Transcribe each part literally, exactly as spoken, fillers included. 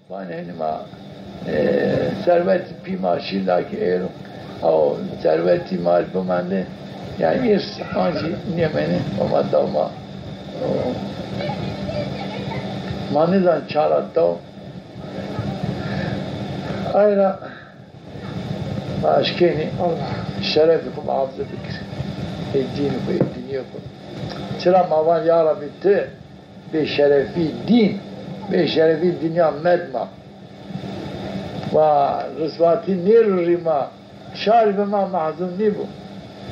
Vanê henî ma, e, serwetî pî ma şî la ki êro, aw serwetî ma bimende, yanî îrs ancî nêmenê, Homa daw ma, o, ma nêzan ça ra daw. Ay ra ma eşkenî şerefê xwu muhafize bikir. Ê dînê xwu, ê dinyê xwu. Çira ma van ya Rabbî ti bêşerefî dîn, bêşerefî dinya med ma. Wa riswatî nêro rî ma, şarî bi ma mehzun nîbo.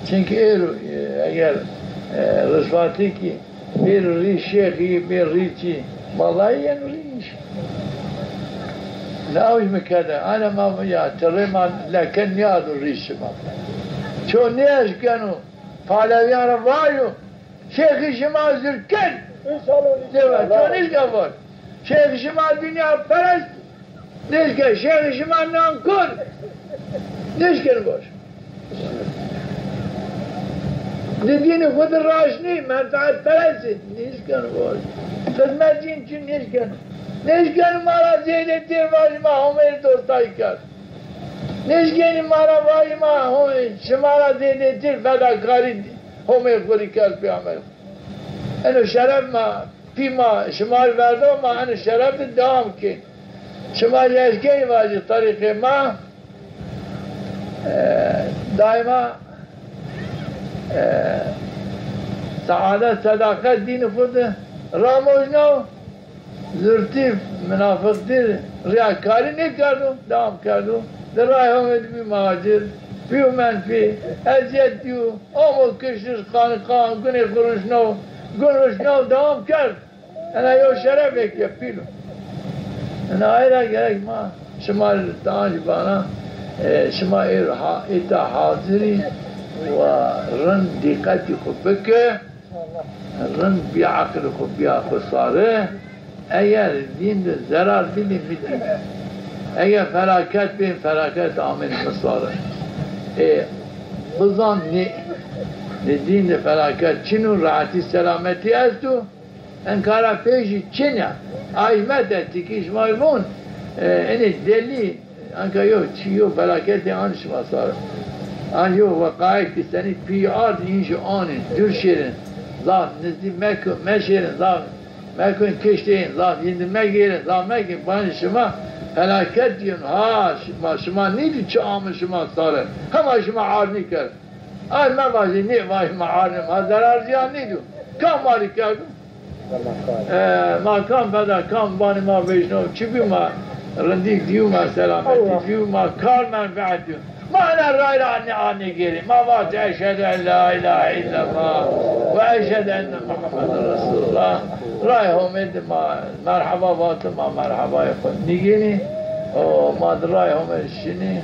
Çimkî êro, e, eger, e, riswatî kî bêro rî şêxî, bê rî çî, vallahi yeno rî nîş. Ne awj mi kerde, ana ma ya, tirê ma leke nîyardo rî şima. Ço nêeşkeno, palewiyan ra vajo, şêxî şima zirken. Înşallah. Ço nêşken vaj. Şêxî şima dinya perest. Nêşken, şêxî şima nankor. Nêşken vaj. Di dînê xwu di raşt nî, menfeetperest î. Nêşken vaj. Xizmetçîn çi nêşken. Nêşken ma ra zêdetîr vaj ma Homê dostayî kerd. Nêşkenî ma ra vajî ma ho-, şima ra zêdetîr fedakarî Homê xwu rî kerd pêxemberî xwu. Eno şeref ma, pî ma, şima rî verdo, ma eno şeref de dewam kên. Şima rî ez kenî vajî tarîxê ma, e, daîma, e, seadet, sedaqet dînê xwu de ramojnaw. Zurtî, minafiqtî, riyakarî nêkerdo, dewam kerdo. Di rayê Homê de bîyo muhacir, bîyo menfî, ezîyet dîyo, amo kiştiş, qanî qan, gunê xwu ruşnaw, gun ruşnaw, dewam kerd. Ena yew şerefêk ya pîl o. Ena ay ra gerek ma şima rê dî ancî vana, e, şima ê ha-, îta hazir î wa rind dîqetî xwu bike. Rind bîya, eqlê xwu bîya xwu sare. Eger dîn de zerar bidî, mi dîn. Eger felaket bê, felaket amên mi sare. Ê, bizan nê, nê dîn de felaket çin o, rehetî selametî esto. Enkara pêşî çin ya. Ay mete, tikî şima von, e, enê delî, anka yo çi, yo felaketê an şima sare. An yo weqayek ki senî pî ard înşî anê, dûr şêrin, zaf nizdî mekun, meşêrin, zaf mekun kiştên, zaf yindi megêrin, zaf mekin, ban şima felaket yeno. Ha, şima, şima nîdî çi ame şima sare. Hema şima arnî kerd. Ay mevajî, nêvajî ma arnê, ma zerar ziyan nêdîyo. Kam ma rî kerdo? E, ma kam veda, kam vanê ma vejno, çi bîyo ma rindî dîyo, ma selametî dîyo, ma kar menfeet dîyo. Ma ena ray ra nê, anê gêrê. Ma vat eşhedü en la ilahe illallah ve eşhedü enne Muhammeden Resulullah. Ray Homê de ma merheba vatê, ma merhebayê xwu nîgênî. O ma di ray Homê şinî.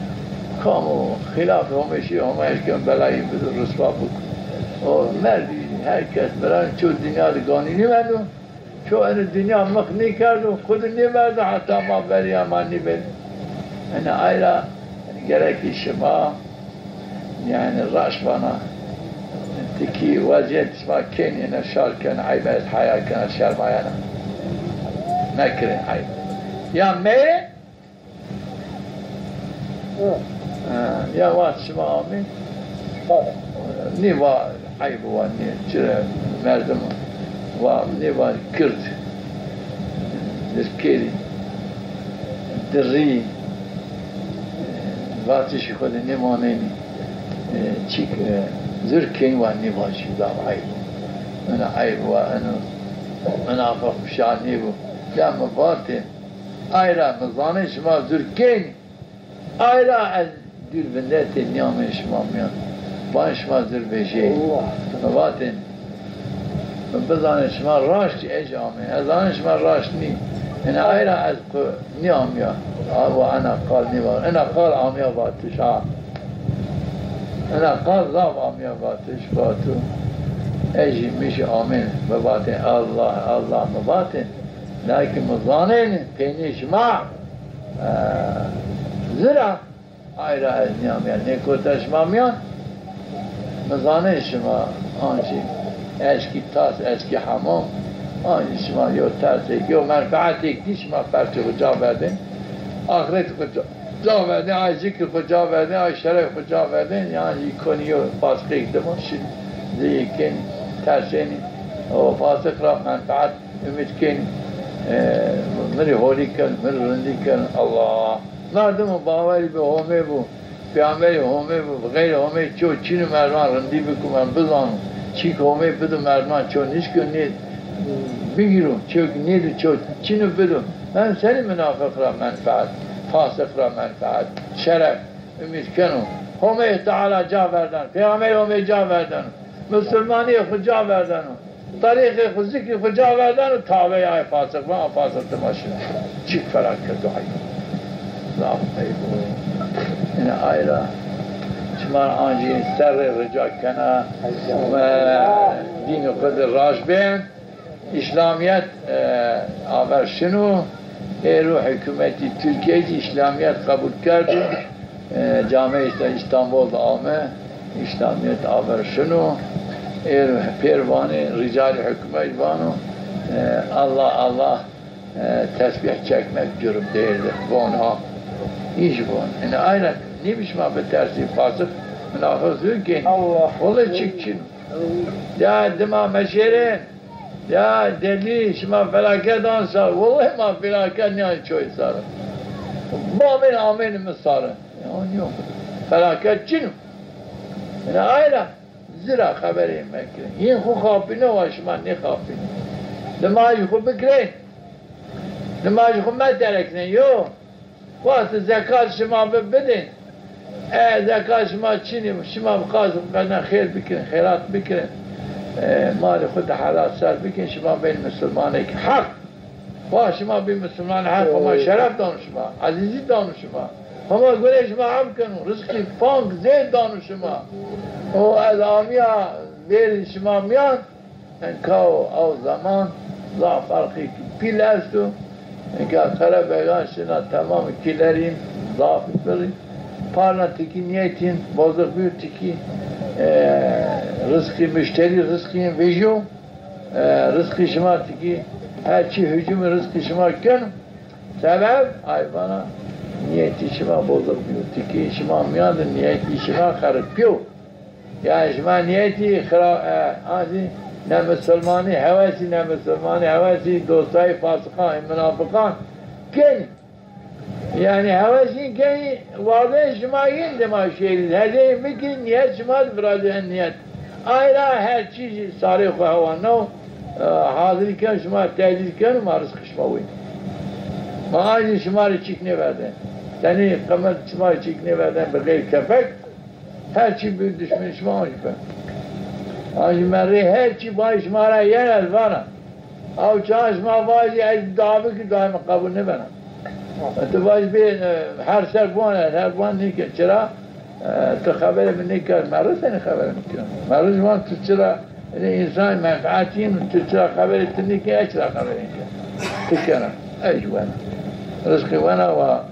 Kam o xîlafê Homê şî, Homê eşken belayî bido, riswa biko. O merdî, her kes miran, ço dinya de ganî nêmendo. Ço eno dinya mix nêkerdo, xwu de nêverdo, heta ma verîya ma nêbeno. Ena ay ra gerekî şima, yanî raşt vana, tikî wezîyet şima kenî, ena şar ken, eyb ez heya kena, şermayena. Mekirin eyb. Ya meyê, ha, ya wext şima amê, nêva eyb wa, nê çira merdim wa, nêva gird, zirkêrî, dirî, vatişî xwu de nêmanenî, e, çîk, e, zirkên wa nêvajî, zaf eyb o. Ena eyb wa, eno, ena xwu şa nêbo. Ya mi vatê, ay ra mi zanê şima zirkên, ay ra ez dûr vindetê nîyamê şima mîyan. Van şima zir vejê. Mi vatên, mi bizanê şima raşt î, ez amê. Ez zanê şima raşt nî. Ena ay ra ez xwu nîyamîya. A, wa ena qal nîva. Ena qal amîya vatiş, ha. Ena qal zaf amîya vatiş, vato. Ez jî, mi jî amên. Mi vatên Allah, Allah mi vatên. Lakin mi zanên peynî şima, e, zir a. Ay ra ez nîyamîya, nêkota şima mîyan. Mi zanê şima ancî eşkî tas, eşkî hemam, Ancî şima yo tersêk, yo menfeetêk dî şima persê xwu ca verdên. Axretê xwu ca, ca verdên, ay zikrê xwu ca verdên, ay şerefê xwu ca verdên, yan jî konî yo fasiqêk dima şin, zî kên, tersênî, o fasiq ra menfeet umîd kên, e, mi rê holî ken, mi rê rindî ken. Allah! Na dima bawerî bi Homê bû. Peyxamberî Homê bi, bi xeyrê Homê ço çin o, merdiman rindî biko, merdim bizano. Çîk Homê bido, merdiman ço nişko, nê bigîro, ço nêdo ço çin o bido. Merdim senî minafiq ra menfeet, fasiq ra menfeet, şeref umîd keno? Homê Teala ca verdeno, Peyxamberî Homê ca verdeno, musulmanîyê xwu ca verdeno. Tarîxê xwu, zikrê xwu ca verdeno, taveyê ay fasiq beno, a fasiq dima şino. Çik felaket o, ay. Zaf eyb o. Ina ay ra şima ancî serrê rica kena, ve dînê xwu de raşt bên. Îslamîyet, e, aver şino. Êro hikûmetî Tirkîye zî Îslamîyet qebul kerdo. E, Camê Îslam Îstanbul de ame, Îslamîyet aver şino. Ê pêr vanê, rîcalê hukûmet vano, e, Allah, Allah, e, tesbîh çekmek cürüm değildir. Von ha. Îş von. Ene aynen. Nîmiş ma bitersî, fasik, munafiq zû kên. Allah. Wele çik çin. Ya dima meşêrên. Ya delî, şima felaket an sar. Wele ma felaket nîyan çoy sar. Bamên amên mi sar. Ya nîyo. Felaket çin o. Ene aynen. Zira xeberê mekirin. Yin xwu xapîne wa şima nêxapîne. Nimajê xwu bikirin. Nimajê xwu meterekne yo. Wextê zekat şima bi-, bidin. E, zekat şima çinî, şima bi qas qena xêr bikirin, xêrat bikirin. E, malê xwu de helal ser bikin, şima bên misilmanêk heq. Wa şima bî misilman, her Homa şeref dano şima, ezîzî dano şima. Homa gurê şima ef keno, rizqî pank zêd dano şima. O ez amîya vêrî şima mîyan, enka o aw zeman zaf ferqî pîl esto. Enka qerebegan şina temamî kîlerîn, zaf birî. Parna tikî nîyetîn, boziq bîyo tikî, e, rizqî muşterî, rizqî vejîyo. E, rizqî şima tikî, her çî hucûmê rizqî şima keno. Sebeb, ay vana, nîyetî şima boziq bîyo. Tikî şima mîyan de nîyetî şima xeripîyo. Yanî şima nîyetî xira-, e, azî nemisilmanî hewesî, nemisilmanî hewesî, dostayî fasiqan, munafiqan kenî. Yanî hewesîn kenî, wadeyê şima yin dima şêrî. Hezeyê mi kî nîyet şima di viracê en nîyet. Ay ra her çî sarê xwu hewa no, e, hazirî ken şima tecîz keno, ma rizqê şima wî. Ma ancî şima rê çîk nêverden. Tenê qimet şima rê çîk nêverden bi xeyr kefek. Her çî bi duşmenî şima ancî ben. Ancî merrê her çî bay şima ra yen ez vana. Aw çax şima vajî ez davi ki daîme qebul nêbena. Ti vajî bê, e, her ser buan ez, her buan nêken. Çira? E, ti xeberê mi nêkerd, merri senî xeberê mi keno? Merri ji van ti çira, ene însan menfeetî yin, ti çira xeberê ti nêken, ez çira xeberê ken? Ti kena, ez jî wena. Rizqê wena wa.